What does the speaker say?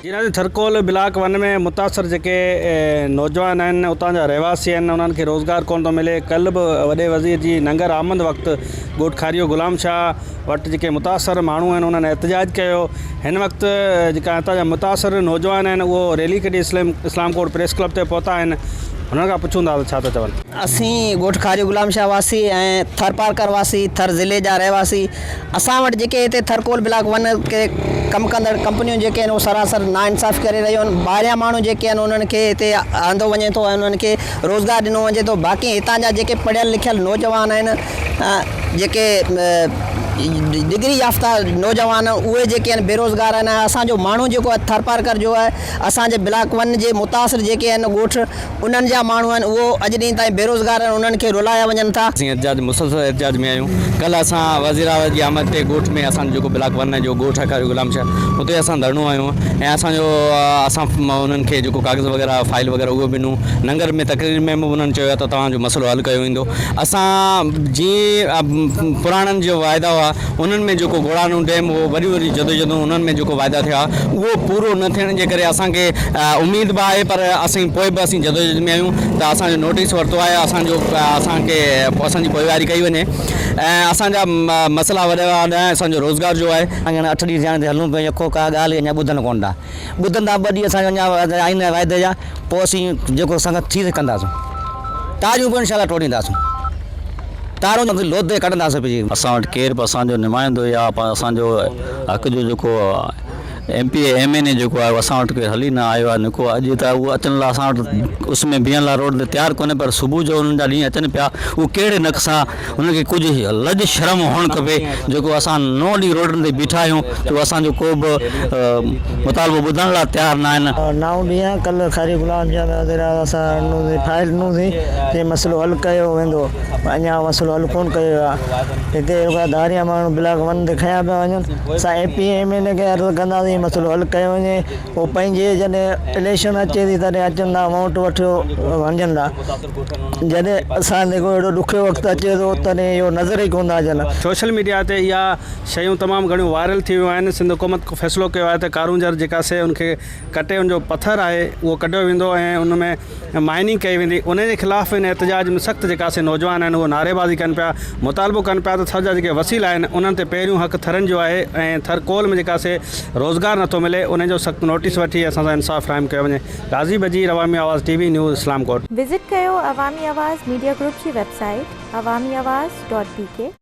جي ناظرين Thar Coal block one ۾ متاثر جيڪي نوجوان آهن اتان جا رهواسي آهن انهن کي روزگار ڪونه ٿو ملي ڪلهه به وڏي وزير جي ننگر آمد وقت ڳوٺ کاريو غلام شاهه وٽ جيڪي متاثر ماڻهو آهن انهن احتجاج ڪيو هن وقت جيڪا هتان جا متاثر نوجوان آهن اهو ريلي ڪڍي اسلام اسلام ڪوٽ پريس ڪلب تي پهتا آهن هنن کان پڇون ٿا ته ڇا ٿا چون. اسين ڳوٺ کاريو غلام شاهه واسي ۽ ٿرپارڪر واسي ٿر ضلعي جا رهواسي اسان وٽ جيڪي هتي ٿرڪول بلاڪ ون کي ڪم ڪندڙ ڪمپنيون جيڪي آهن اهي سراسر ناانصافي ڪري رهيون آهن ٻاهريان ماڻهو جيڪي آهن انهن کي هتي آندو وڃي ٿو ۽ انهن کي روزگار ڏنو وڃي ٿو باقي هتان جا جيڪي پڙهيل لکيل نوجوان آهن جيڪي ڊگري يافته نوجوان اهي جيڪي آهن بيروزگار آهن ۽ اسان جو ماڻهو جيڪو آهي ٿرپارڪر جو آهي اسان جي بلاڪ ون جي متاثر جيڪي آهن ڳوٺ انهن جا ماڻهو آهن اهو اڄ ڏينهن تائين بيروزگار آهن انهن کي رلايا وڃن ٿا. اسين احتجاج مسلسل احتجاج ۾ آهيون ڪلهه اسان وزير اعليٰ جي آمد تي ڳوٺ ۾ اسان جو جيڪو بلاڪ ون جو ڳوٺ آهي کاريو غلام شاهه اتي اسان ڌرڻو هنيو ۽ اسان جو اسان انهن کي جيڪو ڪاغذ وغيره فائل وغيره اهو به ڏنو ننگر ۾ تقرير ۾ به انهن چيو ته توهان جو مسئلو حل ڪيو ويندو اسان جي پراڻن جو واعدا هئا انهن ۾ جيڪو گوڙانو ڊيم هو وڏيون وڏيون جدوجهدون انهن ۾ جيڪو واعدا ٿيا اهو پورو نه ٿيڻ جي ڪري اسان کي اميد به آهي پر اسين پوء به اسين جدوجهد ۾ آهيون ته اسان جو نوٽيس ورتو آهي اسان جو اسان کي اسان جي پوئواري ڪئي وڃي ۽ اسان جا مسئلا وڏا وڏا آهن اسان جو روزگار جو آهي. اسان اٺ ڏينهن ٿيا آهن هلون پيا يڪو ڪا ڳالهه اڃا ٻڌن ڪونه ٿا ٻڌندا ٻه ڏينهن اسان جو اڃا آئين واعدي جا پوء اسين جيڪو اسان کان ٿي ڪنداسون تاريون به انشاء الله ٽوڙينداسون تارون لوڌي ڪڍنداسون پنهنجي. اسان وٽ ڪير به اسان جو نمائندو يا اسان جو حق جو جيڪو M P A M N A جيڪو آهي اسان وٽ ڪير هلي نه آيو آهي نڪو اڄ ته اهو اچڻ لاء اسان وٽ اس ۾ بيهڻ لاء روڊ تي تيار ڪونهي پر صبح جو انهن جا ڏينهن اچن پيا اهو ڪهڙي نڪ سان هن کي ڪجهه لڄ شرم هئڻ کپي جيڪو اسان نو ڏينهن روڊن تي بيٺا آهيون جو اسان جو ڪو به مطالبو ٻڌڻ لاء تيار نه آهن. نائون ڏينهن ڪلهه کاري غلام شاهه ۾ وزير اعظم سان ڏنوسين فائل ڏنوسين چي مسئلو حل ڪيو ويندو پر اڃا مسئلو حل ڪونه ڪيو ويو آهي هتي رڳا ڌاريا ماڻهو بلاڪ ون تي کنيا پيا وڃن اسان اي پي ايم اين اي کي عرض ڪنداسين مسئلو حل ڪيو وڃي پوء پنهنجي جڏهن اليڪشن اچي ٿي تڏهن اچن ٿا ووٽ وٺيو وڃن ٿا جڏهن اسان تي ڪو اهڙو ڏکيو وقت اچي ٿو تڏهن اهو نظر ئي ڪونه ٿا اچن. سوشل ميڊيا تي اها شيون تمام گهڻيون وائرل ٿي ويون آهن سنڌ حڪومت فيصلو ڪيو آهي ته ڪارونجهر جيڪا سي ان کي ڪٽي ان جو پٿر آهي اهو ڪڍيو ويندو ۽ ان ۾ مائننگ ڪئي ويندي ان جي خلاف ان احتجاج ۾ سخت جيڪا سي نوجوان آهن اهو نعريبازي ڪن پيا مطالبو ڪن پيا ته ٿر جا جيڪي وسيلا آهن انهن تي پهريون حق ٿرن جو آهي ۽ ٿر ڪول ۾ جيڪا سي روزگار نٿو ملي ان جو سخت نوٽيس وٺي اسان سان انصاف فراهم ڪيو وڃي Ghazi Bajeer Awami Awaz T V news Islamkot. Visit ڪيو عوامي آواز ميڊيا گروپ جي website Awami Awaz dot B K.